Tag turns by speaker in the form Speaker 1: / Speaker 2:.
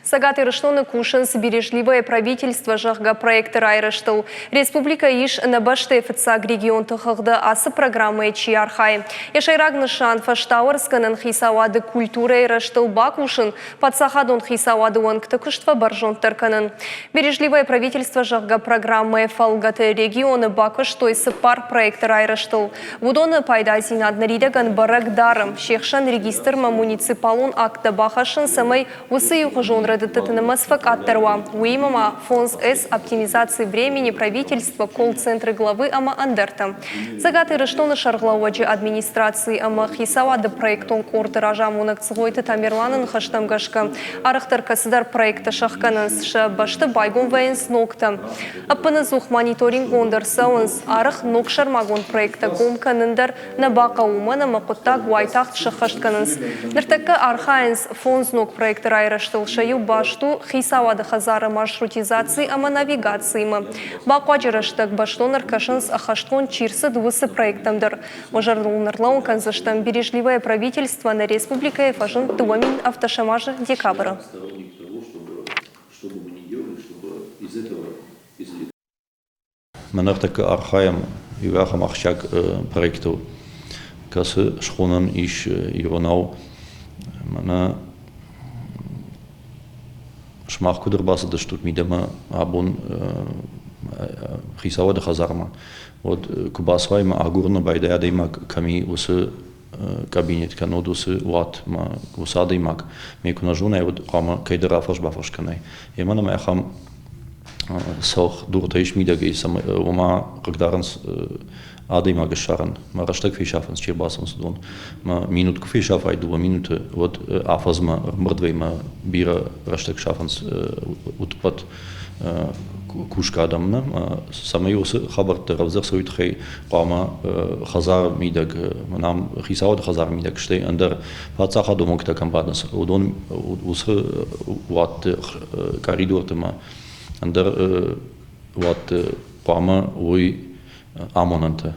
Speaker 1: Цӕгат Ирыстоны кусынц «Бережливое правительство», зӕгъгӕ, проекты райрӕзтыл. Республикӕйы ис нӕ бӕстӕйы фыццаг регионты хыгъды ацы программӕйы чи архайы. Йӕ сӕйраг нысан фӕстауӕрцгӕнӕн хицауады культурӕйы рӕзтыл бакусын, паддзахадон хицауады уӕнгты куыст фӕбӕрзонддӕр кӕнын. «Бережливое правительство», зӕгъгӕ, программӕйы фӕлгӕты регионы бакуыстой цыппар проекты райрӕзтыл. Уыдоны пайдадзинад ныридӕгӕн бӕрӕг дары. Се хсӕн регистрмӕ муниципалон акттӕ бахӕссын, цӕмӕй уыцы иухуызон рӕдыдтыты нымӕц фӕкъаддӕр уа. Уыимӕ ма 5С, оптимизации времени, правительство, колл-центры главы ӕмӕ ӕндӕртӕ. Цӕгат Ирыстоны сӕргълӕууӕджы администрацийы ӕмӕ хицауады проектон къорды разамонӕг Цгъойты Тамерланы ныхӕстӕм гӕсгӕ, арӕхдӕр кӕцыдӕр проекттӕ сӕхгӕнынц, сӕ бӕсты байгом вӕййынц ногтӕ. Ӕппынӕдзух мониторинггонд ӕрцӕуынц, арӕх ног сӕрмагонд проекттӕ гом кӕнын дӕр нӕ бахъӕуы, уымӕн ӕмӕ хъуыддаг уайтагъд сӕххӕст кӕнынц. Ныртӕккӕ архайынц фондз ног проекты райрӕзтыл, сӕ иу баст у хицауады хӕдзары маршрутизаци ӕмӕ навигациимӕ. Бахъуаджы рӕстӕг бӕстон ӕркӕсынц, ӕххӕстгонд чи рцыд, уыцы проекттӕм дӕр. Уӕ зӕрдыл ӕрлӕууын кӕндзыстӕм, Бережливое правительство нӕ республикӕйы фӕзынд 2007 азы декабры.
Speaker 2: Мӕ ныртӕккӕ архайӕм иу ахӕм ахсджиаг проектыл, кӕцы схонӕн ис иронау. Мӕнӕ сымах куыд ӕрбацыдыстут мидӕмӕ абон хицауады хӕдзармӕ, уӕд куы бацуай ӕмӕ агурыны байдайа адӕймаг кӕм и, уыцы кабинет кӕннод уыцы уат ма уыцы адӕймаг ме куы нӕ зонай, уӕд хъуамӕ кӕйдӕр рафӕрс-бафӕрс кӕнай. Емӕ нӕм ахӕм цӕлх дуртӕ ис мидӕгӕй, цӕмӕй уымӕ хъыгдарынц адӕймаг ссарын. Мӕ рӕстӕг фесафынц, чи ӕрбацӕуынц, уыдон. Мӕ минут куы фесафай, дыууӕ минуты, уӕд афӕдзмӕ ӕрмырдвӕй мӕ бирӕ рӕстӕг сафынц утӕппӕт кусгӕ адӕм нӕ, цӕмӕй уыцы хабӕрттӕ рӕвдз ӕрцӕуой, тыххӕй хъуамӕ хӕдзары мидӕг, мӕнӕ хицауады хӕдзары мидӕг, стӕй ӕндӕр паддзахадон уӕнгтӕ кӕм бадынц, уыдон уыцы уатты къӕридорты ма ӕндӕр уатты хъуамӕ уой амонӕнтӕ.